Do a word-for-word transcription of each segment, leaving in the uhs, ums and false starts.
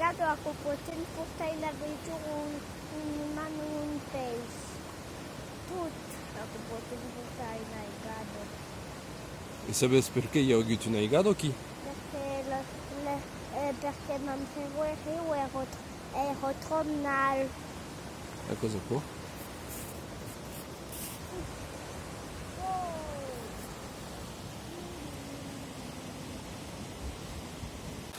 Gado, aquò pòt portar una veitura, un, una man o un pèis. Tot, aquò pòt portar una gado. E sabes perqué i a agut una aigada aquí? Perque le, le, eh, perque Mont Perroèr èra, èra tròp nalt. Aquò's aquò.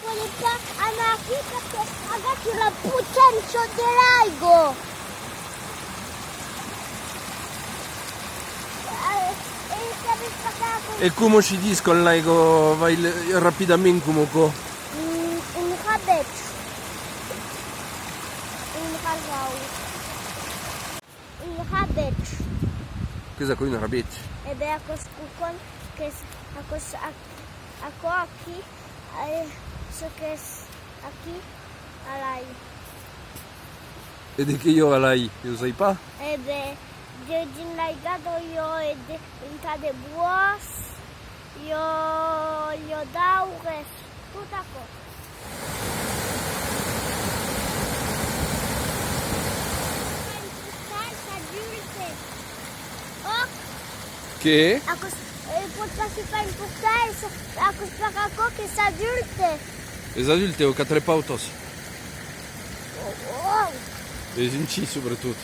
Pòde pas anar aquí perque agati la poténcia de l'aiga. E coma si ditz quand l'aiga vai le-, rapidament coma aquò? Mm, un rabèth. Un rasau. Un rabèth. Qu'es aquò, un rabèth? E ben, aquò's quicòm qu'es, aquò's aqu-, aquò aquí, eh, çò qu'es aquí, alai. E de qué i a alai? Ieu sai pas. E ben, de, dins l'aigada i a, e de, un tas de boas. I a, i a d'aures, tot aquò. Qué? Aquò's, eh, pòt pas se far un portal, aquò's per aquò qu'es adulte. Es adulte, o quatre pautas. Oh, oh. Es un chi, subretot.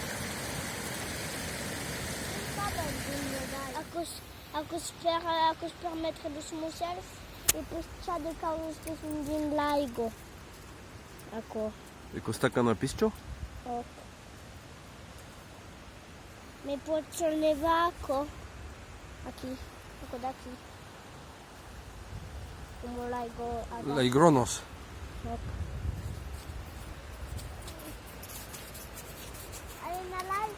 Aquò's Aquò's per, aquò's per metre los mocèls e pescar de causas que son dins l'aiga. Aquò. E costat qu'an a pescar? Òc. Me pòt solevar aquò. Aquí. Aquò d'aquí. Coma l'aiga. Las grònas. Òc. Anem alai.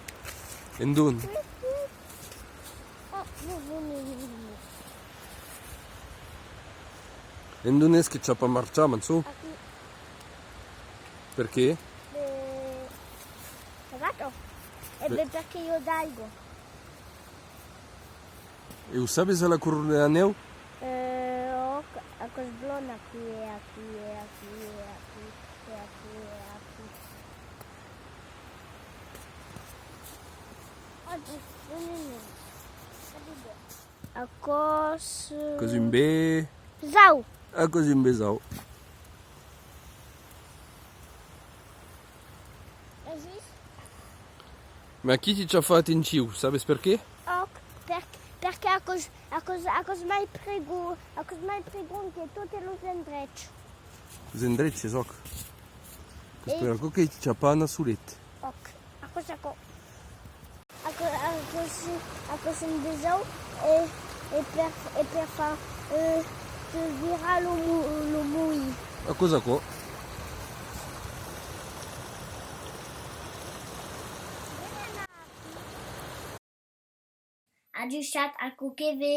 Endont? Endont es que chapa marchar, Manso? Aquí. Perqué? Eh, gato. E ben, perque i a d'aiga. E o sabes a la corona de la nèu? Eh, òc, aquò's blond aquí e aquí e aquí e aquí e aquí e aquí. Aquò's, eh, aquò's un be-, zau. Aquò's un besau. Mès aquí ti chapa atencion, sabes perqué? Òc, per-, perque aquò's, aquò's, aquò's mai prigond, aquò's mai prigond que totes los endrechs. Los endrechs, es òc. Es per aquò que ti chapa anar solet. Òc, aquò's aquò. Aquò, aquò's, aquò's un besau e, e per, e per far, eh, te virar lo mo-, lo molin. Aquò's aquò. Adishatz, a quò que ve.